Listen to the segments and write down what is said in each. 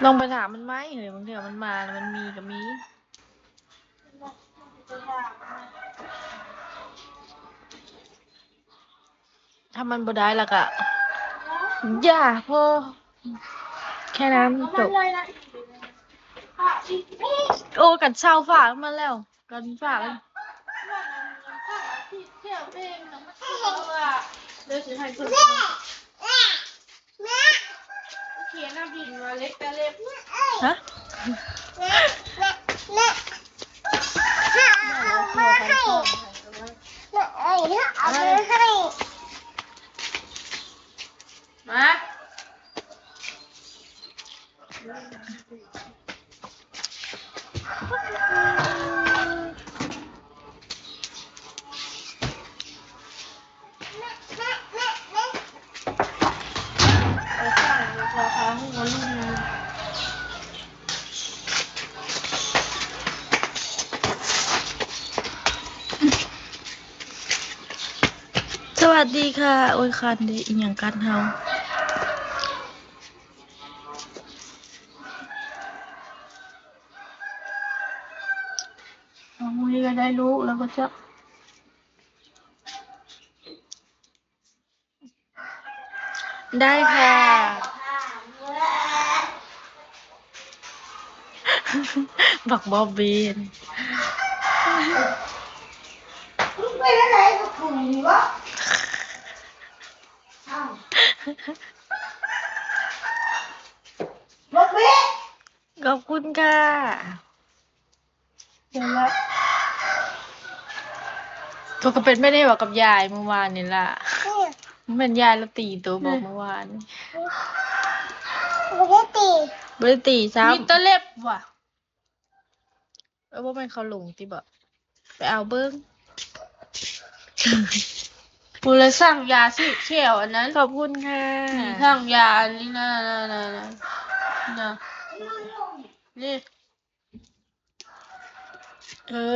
ລອງໄປຖາມມັນໃໝ່ເຮີ້ຍ ບາງເທື່ອມັນມາແລ້ວມັນມີກໍມີ. ຖ້າມັນບໍ່ໄດ້ແລ້ວກະຢ່າພໍ ແຄ່ນັ້ນ ຈົບ. ໂອ້ ກັນເຊົາຝາກມາແລ້ວ ກັນຝາກ. ຮະ? ມາ. ສະຫວັດດີຄ່ະ. ໂອ້ຍ ຄັນເດ ອີ່ຫຍັງກັດເຮົາ? ເຮົາບໍ່ໄດ້ລູກແລ້ວບໍ່ຈັກ. ໄດ້ຄ່ະ ບັກບອບບີນ. ມຶງເປັນອະໄລກັບກູນີ້ວະ? ອ້າວ ບັກບີນ. ຂອບຄຸນຄ່ະ. ເຫັນລະ ໂຕກໍເປັນແບບນີ້ຫວາກັບຍາຍມື້ວານນີ້ລະ. ອືມ ແມ່ນຍາຍລະຕີໂຕບໍ ອືມ ມື້ວານນີ້? ບໍ່ໄດ້ຕີ ບໍ່ໄດ້ຕີຊ້ຳ. ມີແຕ່ເລັບຫວາ? ເອີ ບໍ່ແມ່ນເຂົາຫຼົງຕິບໍ? ໄປເອົາເບິ່ງ. ຜູ້ລະສັ່ງຢາສີແຂ້ວອັນນັ້ນ. ຂອບຄຸນຄ່ະ. ມີທັງຢາອັນນີ້ນະ ນະ ນະ ນະ ນີ້. ເອີ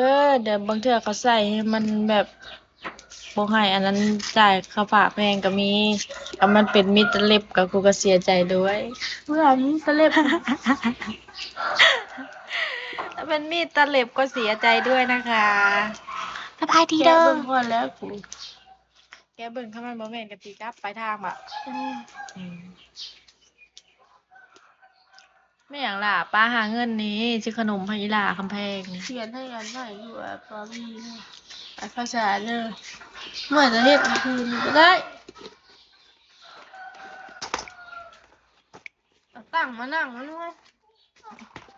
ແຕ່ບາງເທື່ອເຂົາໃສ່ໃຫ້ມັນແບບບໍ່ໃຫ້ອັນນັ້ນ ຈ່າຍຄ່າຝາກແພງກໍມີ. ຄັນມັນເປັນມີແຕ່ເລັບກໍ ກູກໍເສຍໃຈດ້ວຍ. ເພື່ອມີແຕ່ເລັບ ເປັນມີແຕ່ເລັບກໍເສຍໃຈດ້ວຍນະຄະ. ສະບາຍດີເດີ. ແກະເບິ່ງກ່ອນແລ້ວກູ ແກະເບິ່ງ ຄັນມັນບໍ່ແມ່ນກໍຕີກັບປາຍທາງບະ. ອືມ ອືມ. ແມ່ນຫຍັງຫຼ້າ? ປ້າຫາເງິນນີ້ ຊື້ຂະໜົມໃຫ້ອີຫຼ້າຄຳແພງ. ຂຽນໃຫ້ອັນໃໝ່ຢູ່ ອາປາວີ ອາພາສາເດີ. ເມື່ອຈະເຮັດຄືນນີ້ກໍໄດ້. ເອົາຕັ່ງມານັ່ງມັນໄວ້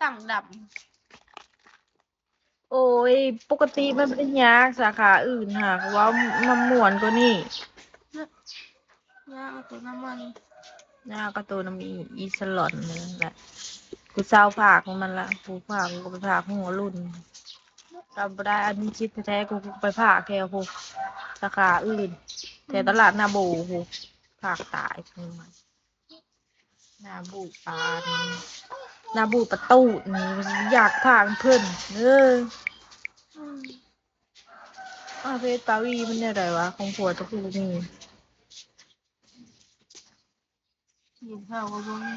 ຕັ່ງດຳ. ໂອ້ຍ ປົກກະຕິມັນເປັນຍາກ ສາຂາອື່ນຫາກເວົ້ານຳມ່ວນກວ່ານີ້. ຍາກກະໂຕນຳມັນ ຍາກກະໂຕນຳອີ ອີສະຫຼອນນັ້ນແຫຼະ. ກູເຊົາພາກມັນລະ ກູພາກ ກູກໍໄປພາກຫົວລຸ້ນ. ກໍບໍ່ໄດ້ອະນຸສິດແທ້ໆ ກູໄປພາກແຖວພຸ້ນ ສາຂາອື່ນ ແຖວຕະຫຼາດນາໂບພຸ້ນ ພາກຕາຍ. ໜ້າບູດປານ ໜ້າບູດປາຕູດນີ້ ຢາກພາກເພິ່ນເດີ. ອາເພດປາວີມັນແນວໃດວະ ຂອງຜົວຕະກູນີ້? ກິນເຂົ້າກໍບໍ່ມີ